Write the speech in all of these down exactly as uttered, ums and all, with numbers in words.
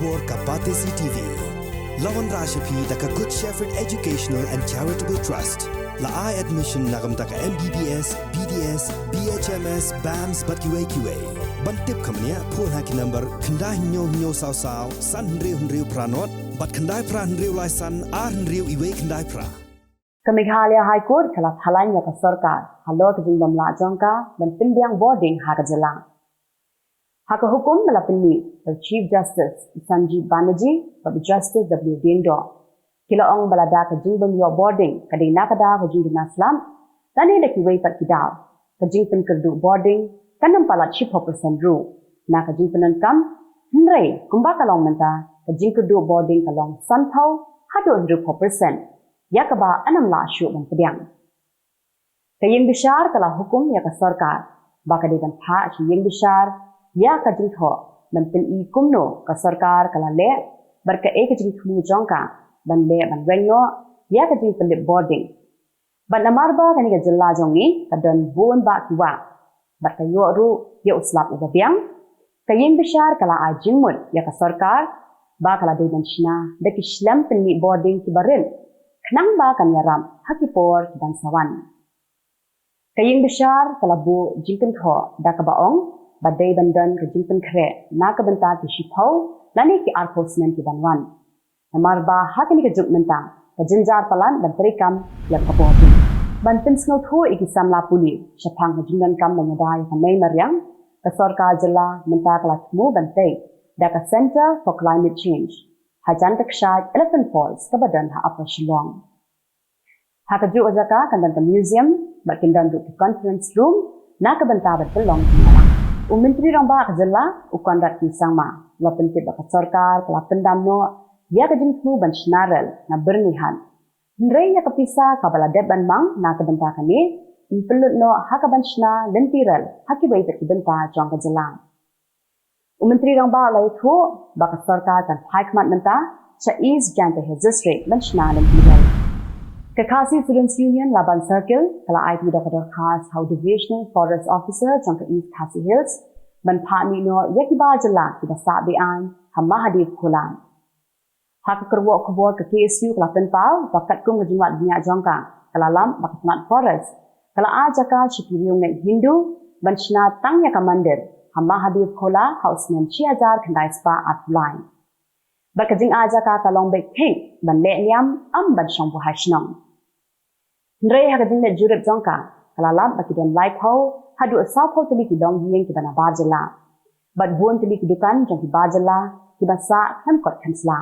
Por ka Batesi T V. La wanrah sha phi da ka Good Shepherd Educational and Charitable Trust. La ai admission na ka bynta ka M B B S, B D S, B H M S, BAMS bad kiwei kiwei. Ban tip kham nia, phone ha ki number khyndai hynñiew hynñiew saw saw, san hynriew hynriew phra nod, bad khyndai phra hynriew lai san, ar hynriew iwei khyndai phra. Ka Meghalaya High Court ka la phalang ïa ka sorkar halor ka jingbym lah jong ka ban pynbiang boarding ha ka jylla. Ha ka hukum ba la pynmih da u Chief Justice Sanjeev Banerjee bad u Justice W Diengdoh, ki la ong ba lada ka jingbym ïoh boarding ka dei na ka daw ka jingduna slap, lane da kiwei pat ki daw, ka jingpynkyrduh boarding kan ym palat shiphew percent ruh na ka jingpyndonkam, hynrei kumba ka long mynta, ka jingkyrduh boarding ka long sanphew haduh hynriewphew percent, ïa kaba yn ym lah shuh ban pdiang. Ka ïing bishar ka la hukum ïa ka sorkar ba ka dei ban phah sha ïing bishar ïa ka jingthoh ban pyni kumno ka sorkar ka la leh bad kaei ka jingthmu jong ka ban leh ban weng noh ïa ka jingpynlip boarding. Bad namar ba kane ka jylla jong ngi ka don bun bah ki wah bad ka ïoh ruh ïa u slap uba biang, ka ïing bishar ka la ai jingmut ïa ka sorkar ba ka la dei ban shna da ki shlem pynmih boarding kiba rit, khnang ba kan ïarap ha ki por kiban sa wan. Ka ïing bishar ka la buh jingkynthoh da kaba ong ba dei ban don ka jingpynkhreh na ka bynta ki shiphew lane ki arphew snem kiban wan. Namar ba ha kane ka juk mynta ka jynjar palat ban treikam lem ka boarding. Ban pynsngewthuh ïa ki samla pule shaphang ka jingdonkam ban ïada ïa ka mei mariang, ka sorkar jylla mynta ka la thmu ban tei da ka Centre for Climate Change hajan ka kshaid Elephant Falls kaba don ha Upper Shillong. Ha kajuh ka jaka kan don ka museum bad kin don ruh ki conference room na ka bynta ban pynlong jingïalang. U Myntri Rangbah ka jylla, u Conrad K Sangma, u la pyntip ba ka sorkar ka la pyndam noh ïa ka jingthmu ban shna rel na Byrnihat, hynrei ïa ka pisa kaba la dep ban mang na ka bynta kane yn pynlut noh ha ka ban shna lynti rel ha kiwei pat ki bynta jong ka jylla. U Myntri Rangbah u la ïathuh ba ka sorkar kan phai khmat mynta sha East Jaintia Hills District ban shna lynti rel. Ka Khasi Students Union Laban Circle ka la aiti da ka dorkhas ha u Divisional Forest Officer jong ka East Khasi Hills ban phah mih noh ïa ki bar jylla kiba sah be-aiñ ha Mahadev Khola. Ha ka kyrwoh khubor ka K S U ka la pynpaw ba katkum ka jingwad bniah jong ka, ka la lap ba ka tnat Forest ka la ai jaka sha ki riewngeit Hindu ban shna tang ïa ka mandir ha Mahadev Khola ha u snem shi hajar khyndai spah arphew lai. Bad ka jingai jaka ka long beit kheiñ ban leh niam, ym ban shong buhai shnong. Hynrei ha ka jingleit jurip jong ka, ka la lap ba ki don laiphew haduh sawphew tylli ki longïing kiba na bar jylla bad bun tylli ki dukan jong ki bar jylla kiba sah khlem kot khlem sla.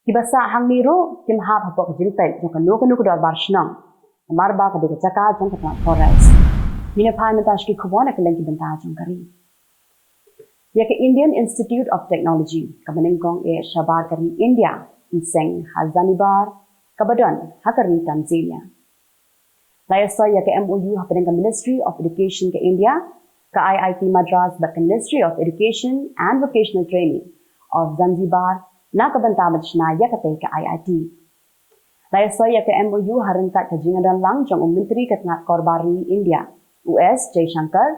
Kiba sah hangne ruh kim hap hapoh ka jingpeit jong kano kano ka dorbar shnong, namar ba ka dei ka jaka jong ka tnat Forest. Ngin ïa phai mynta sha ki khubor na kylleng ki bynta jong ka ri. Ïa ka Indian Institute of Technology kaba nyngkong eh shabar ka ri India, yn seng ha Zanzibar kaba don ha ka ri Tanzania. La ïasoi ïa ka M O U hapdeng ka Ministry of Education ka India, ka I I T Madras bad ka Ministry of Education and Vocational Training of Zanzibar na ka bynta ban shna ïa katei ka I I T. La ïasoi ïa ka M O U ha ryngkat ka jingïadonlang jong u Myntri ka tnat kor bar ri India, u S Jaishankar,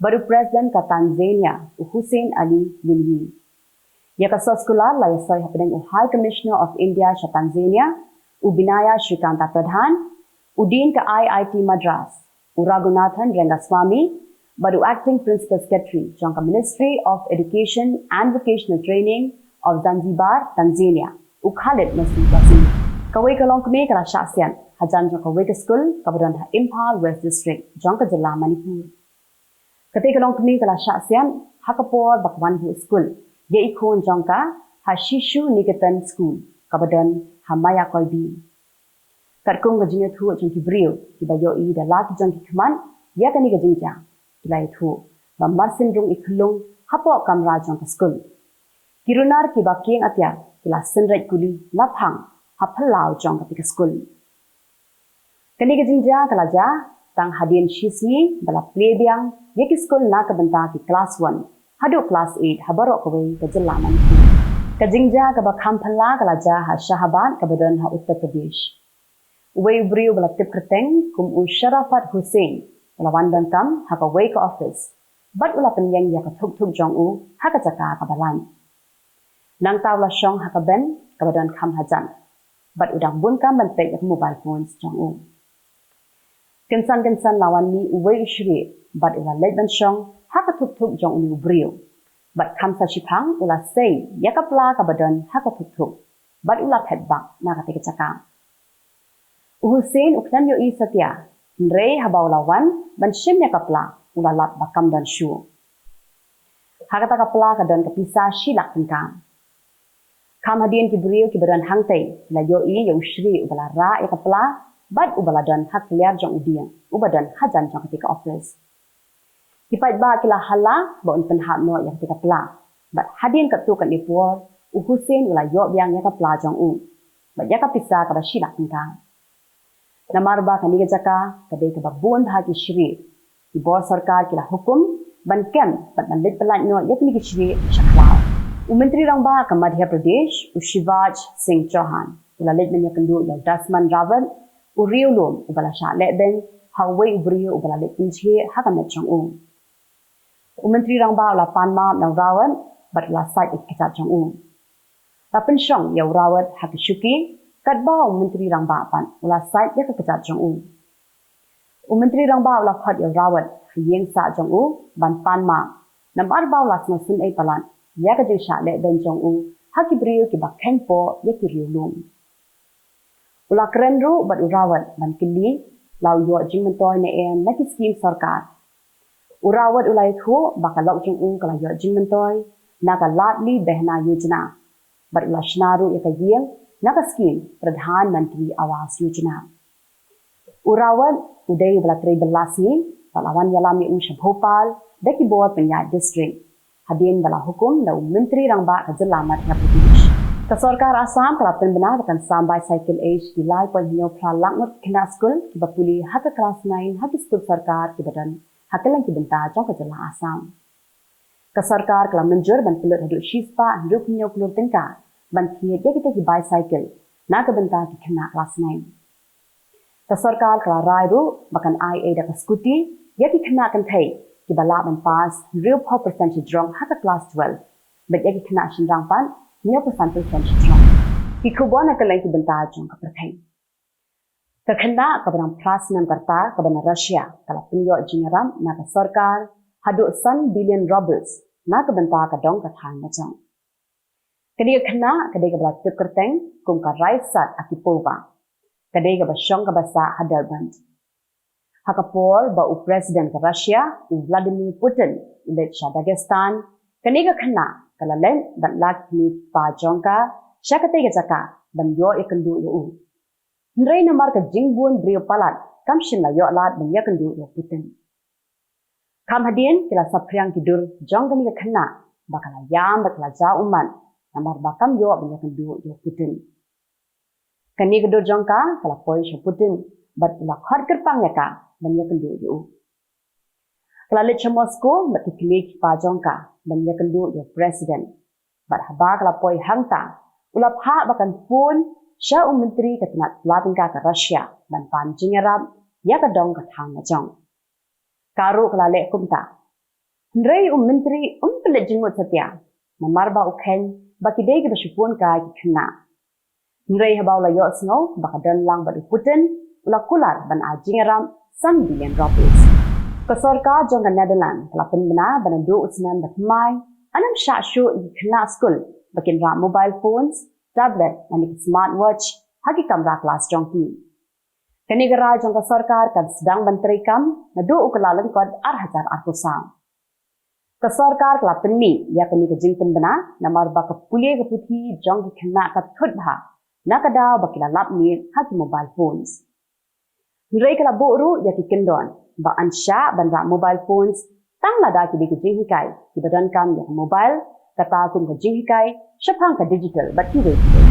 bad u President ka Tanzania, u Hussein Ali Mwinyi. Ïa ka soskular la ïasoi hapdeng u High Commissioner of India sha Tanzania, u Binaya Srikanta Pradhan, u Dean ka I I T Madras, u Raghunathan Rangaswamy, bad u Acting Principal Secretary jong ka Ministry of Education and Vocational Training of Zanzibar, Tanzania, u Khalid Nasib Waziri. Kawei ka longkmie ka la shah siat hajan jong kawei ka skul kaba don ha Imphal West District jong ka jylla Manipur. Katei ka longkmie ka la shah siat ha ka por ba ka wan buh skul ïa i khun jong ka ha Shishu Niketan School kaba don ha Mayakoibi. Katkum ka jingïathuh jong ki briew kiba ïohi da la ki jong ki khmat ïa kane ka jingjia, ki la ïathuh ba marsien rung i khyllung hapoh kamra jong ka skul. Ki runar kiba kieng atiar ki la synreit kuli laphang ha phyllaw jong katei ka skul. Kane ka jingjia ka la jia tang hadien shisngi ba la plie biang ïa ki skul na ka bynta ki klas one haduh klas eight ha baroh kawei ka jylla Manipur. Ka jingjia kaba kham phylla ka la jia ha Shahabad kaba don ha Uttar Pradesh. Uwei u briew ba la tip kyrteng kum u Sharafat Hussain u la wan donkam ha kawei ka office bad u la pynïeng ïa ka thuk thuk jong u ha ka jaka kaba lait. Nangta u la shong ha ka bench kaba don kham hajan bad u dang bun kam ban peit ïa ka mobile phones jong u. Kynsan kynsan la wan mih uwei u shrieh bad u la leit ban shong ha ka thuk thuk jong une u briew. Bad kham sa shiphang u la sei ïa ka pla kaba don ha ka thuk thuk bad u la phet bak na katei ka jaka. U Hussein u khlem ïohi satia, hynrei haba u la wan ban shim ïa ka pla u la lap ba kam don shuh. Ha kata ka pla ka don ka pisa shi lak tyngka. Kham hadien ki briew kiba don hangtei ki la ïohi ïa u shrieh uba la rah ïa ka pla bad uba la don ha kliar jong u dieng uba don hajan jong katei ka office. Ki paidbah ki la halla ba un pynhap noh ïa katei ka pla bad hadien katto katne por u Hussein u la ïoh biang ïa ka pla jong u bad ïa ka pisa kaba shi lak tyngka. Namar ba kane ka jaka ka dei kaba bun bha ki shrieh, ki bor sorkar ki la hukum ban kem bad ban leit pyllait noh ïa kine ki shrieh sha khlaw. U Myntri Rangbah ka Madhya Pradesh u Shivraj Singh Chouhan u la leit ban ïakynduh ïa u Dasman Rawat, u riewlum uba la shah lehbeiñ ha uwei u briew uba la leit pynjhieh ha ka met jong u. U Myntri Rangbah u la pan map na u Rawat bad u la sait ïa ki kjat jong u. La pynshong ïa u Rawat ha ki shuki, katba u Myntri Rangbah pat u la sait ïa ka kjat jong u. U Myntri Rangbah u la khot ïa u Rawat ha ïing sah jong u ban pan map, namar ba u la sngewsynei palat ïa ka jingshah lehbeiñ jong u ha ki briew kiba kheiñpoh ïa ki riewlum. U la kren ruh bad u Rawat ban kylli la u ïoh jingmyntoi ne em na ki skim sorkar. U Rawat u la ïathuh ba ka lok jong u ka la ïoh jingmyntoi na ka Ladli Behna Yojana bad u la shna ruh ïa ka ïing na ka skim Pradhan Mantri Awas Yojana. U Rawat u dei uba la trei bylla sngi bad la wan ïalam ïa u sha Bhopal da ki bor pynïaid district, hadien ba la hukum da u Myntri Rangbah ka jylla Madhya Pradesh. Ka sorkar Assam ka la pynbna ba kan sam bicycle age ki lai point hynñiew phra lak ngut ki khynnah skul kiba pule ha ka klas nine ha ki skul sorkar kiba don ha kylleng ki bynta jong ka jylla Assam. Ka sorkar ka la mynjur ban pynlut haduh shispah hynriewphew hynñiew klur tyngka ban thied ïa kita ki bicycle na ka bynta ki khynnah klas nine. Ka sorkar ka la rai ruh ba kan ai ei da ka scooty ïa ki khynnah kynthei kiba lah ban pass hynriewphew percent shajrong ha ka klas twelve bad ïa ki khynnah shynrang pat hynñiewphew san percent shajrong. Ki khubor na kylleng ki bynta jong ka pyrthei. Ka khynnah kaba dang phra snem ka rta kaba na Russia ka la pynïoh jingïarap na ka sorkar haduh san billion rubles na ka bynta ka dong ka thaiñ lajong. Kane ka khynnah ka dei kaba la tip kyrteng kum ka Raisat Akipova. Ka dei kaba shong kaba sah ha Derbent. Ha ka por ba u President ka Russia u Vladimir Putin u leit sha Dagestan, kane ka khynnah ka la leit bad la ki kmie ki kpa jong ka sha katei ka jaka ban ïoh ïakynduh ïa u. Hynrei namar ka jingbun briew palat kam shym la ïoh lad ban ïakynduh ïa u Putin. Kham hadien ki la saphriang ki dur jong kane ka khynnah ba ka la ïam bad ka la jaw ummat namar ba kam ïoh ban ïakynduh ïa u Putin. Kane ka dur jong ka ka la poi sha u Putin bad u la khot kyrpang ïa ka ban ïakynduh ïa u. Ka la leit sha Moscow bad ki kmie ki kpa jong ka ban ïakynduh ïa u President. Bad haba ka la poi hangta u la phah ba kan phone sha u Myntri ka tnat pla tyngka ka Russia ban pan jingïarap ïa ka dong ka thaiñ lajong. Ka ruh ka la leh kumta. Hynrei u Myntri um pynleit jingmut satia namar ba u kheiñ ba ki dei kiba shu phone kai ki khynnah. Hynrei haba u la ïohsngew ba ka don lang bad u Putin u la kular ban ai jingïarap san billion rubles. Ka sorkar jong ka Netherlands ka la pynbna ba naduh u snem ba thymmai yn ym shah shuh ïa ki khynnah skul ba kin rah mobile phones, tablet lane ki smartwatch ha ki kamra klas jong ki. Kane ka rai jong ka sorkar kan sdang ban treikam naduh u Kyllalyngkot ar hajar arphew saw. Ka sorkar ka la pynmih ïa kane ka jingpynbna namar ba ka pule ka puthi jong ki khynnah ka thut bha na ka daw ba ki la lap miet ha ki mobile phones. Hynrei ka la buh ruh ïa ki kyndon ba yn shah ban rah mobile phones tang lada ki dei ki jinghikai kiba donkam ïa ka mobile, kata kum ka jinghikai shaphang ka digital bad kiwei kiwei.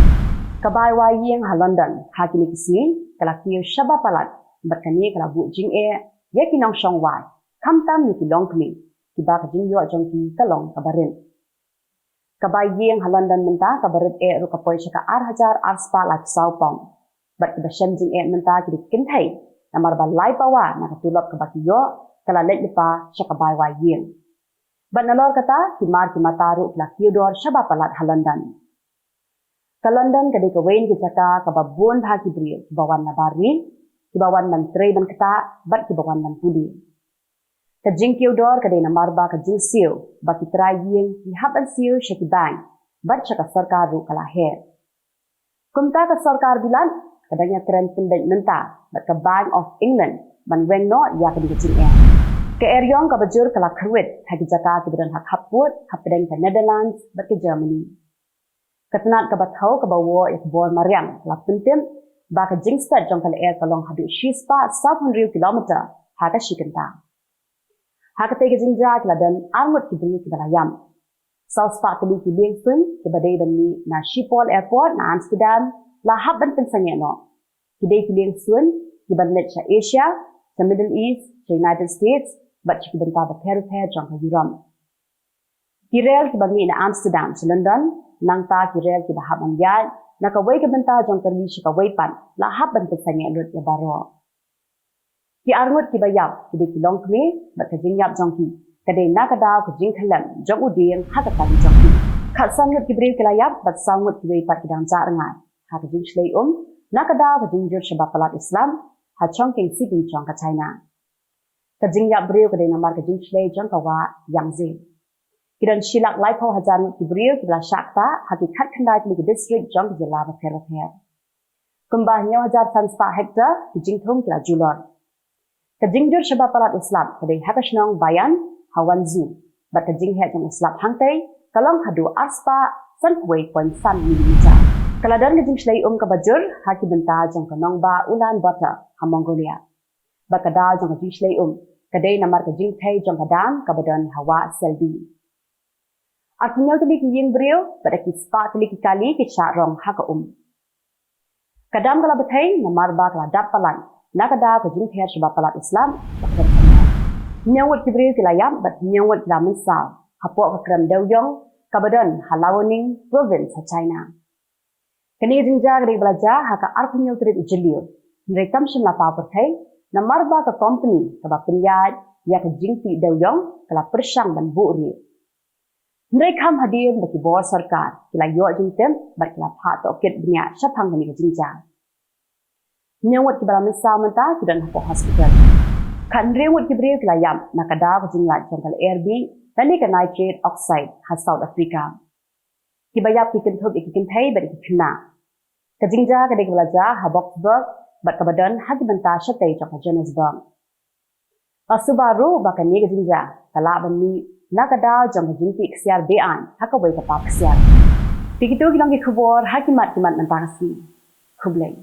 Ka bai wai ïing ha London ha kine ki sngi ka la kiew shaba palat bad kane ka la buh jingeh ïa ki nongshong wai, khamtam ïa ki longkmie kiba ka jingïoh jong ki ka long kaba rit. Ka bai ïing ha London mynta kaba rit eh ruh ka poi sha ka ar hajar arspah laiphew saw pound. Bad kiba shem jingeh mynta ki dei ki kynthei namar ba lai pawa na ka tulop kaba ki ïoh ka la leit lypa sha ka bai wai ïing. Bad nalor kata, ki mar ki mata ruh ki la kiew dor shaba palat ha London. Ka London ka dei kawei na ki jaka kaba bun bha ki briew kiba wan na bar ri, kiba wan ban trei ban ktah, bad kiba wan ban pule. Ka jingkiew dor ka dei namar ba ka jingsiew ba ki trai ïing ki hap ban siew sha ki bank bad sha ka sorkar ruh ka la heh. Kumta ka sorkar Bilat ka dang ïakren pyndait mynta bad ka Bank of England ban weng noh ïa kane ka jingeh. Ka eriong kaba jur ka la kyrwit ha ki jaka kiba don ha khappud hapdeng ka Netherlands bad ka Germany. Ka tnat kaba thew kaba woh ïa ka bor mariang ka la pyntip ba ka jingstet jong ka lyer ka long haduh shispah sawphew hynriew kilometer ha ka shi kynta. Ha katei ka jingjia ki la don arngut ki briew kiba la ïap. Saw spah tylli ki lieng suiñ kiba dei ban mih na Schiphol Airport na Amsterdam la hap ban pynsangeh noh. Ki dei ki lieng suiñ kiban leit sha Asia, sha Middle East, sha United States bad sha ki bynta bapher bapher jong ka Europe. Ki rel kiba mih na Amsterdam sha London, nangta ki rel kiba hap ban ïaid na kawei ka bynta jong ka ri sha kawei pat la hap ban pynsangeh lut ïa baroh. Ki arngut kiba ïap ki dei ki longkmie bad ka jingïap jong ki ka dei na ka daw ka jingkhyllem jong u dieng ha ka kali jong ki. Khatsan ngut ki briew ki la ïap bad saw ngut kiwei pat ki dang jah rngai ha ka jingshlei um na ka daw ka jingjur shaba palat u slap ha Chongqing City jong ka China. Ka jingïap briew ka dei namar ka jingshlei jong ka wah Yangtze. Ki don shi lak laiphew hajar ngut ki briew kiba la shah ktah ha ki khatkhyndai tylli ki district jong ki jylla bapher bapher. Kumba hynñiew hajar san spah hektar ki jingthung ki la julor. Ka jingjur shaba palat u slap ka dei ha ka shnong Bayan ha Wanzhou bad ka jingheh jong u slap hangtei ka long haduh arspah sanphew wei point san millimeter. Ka la don ka jingshlei um kaba jur ha ki bynta jong ka nongbah Ulaanbaatar ha Mongolia. Bad ka daw jong ka jingshlei um ka dei namar ka jingthei jong ka dam kaba don ha wah Selbi. Arphew hynñiew tylli ki ïing briew bad da ki spah tylli ki kali ki shah rong ha ka um. Ka dam ka la bthei namar ba ka la dap palat na ka daw ka jingther shaba palat u slap ba khlem. Hynñiew ngut ki briew ki la ïap bad hynñiew ngut ki la mynsaw hapoh ka krem dewïong kaba don ha Liaoning Province ha China. Kane ka jingjia ka dei ba la jia ha ka arphew hynñiew tarik u Jylliew. Hynrei kam shym la paw pyrthei namar ba ka kompani kaba pynïaid ïa ka jingtih dewïong ka la pyrshang ban buh rieh. Hynrei kham hadien ba ki bor sorkar ki la ïoh jingtip bad ki la phah tohkit bniah shaphang kane ka jingjia. Hynñiew ngut kiba la mynsaw mynta ki don hapoh hospital. Khathynriew ngut ki briew ki la ïap na ka daw ka jinglait jong ka lyer bih lane ka nitrate oxide ha South Africa. Kiba ïap ki kynthup ïa ki kynthei bad ïa ki khynnah. Ka jingjia ka dei kaba la jia ha Boksburg bad kaba don ha ki bynta shatei jong ka Johannesburg. La suba ruh ba kane ka jingjia ka lah ban mih na ka daw jong ka jingtih ksiar be-aiñ ha kawei ka park ksiar. Te kito ki long ki khubor ha ki mat ki mat mynta ka sngi. Khublei.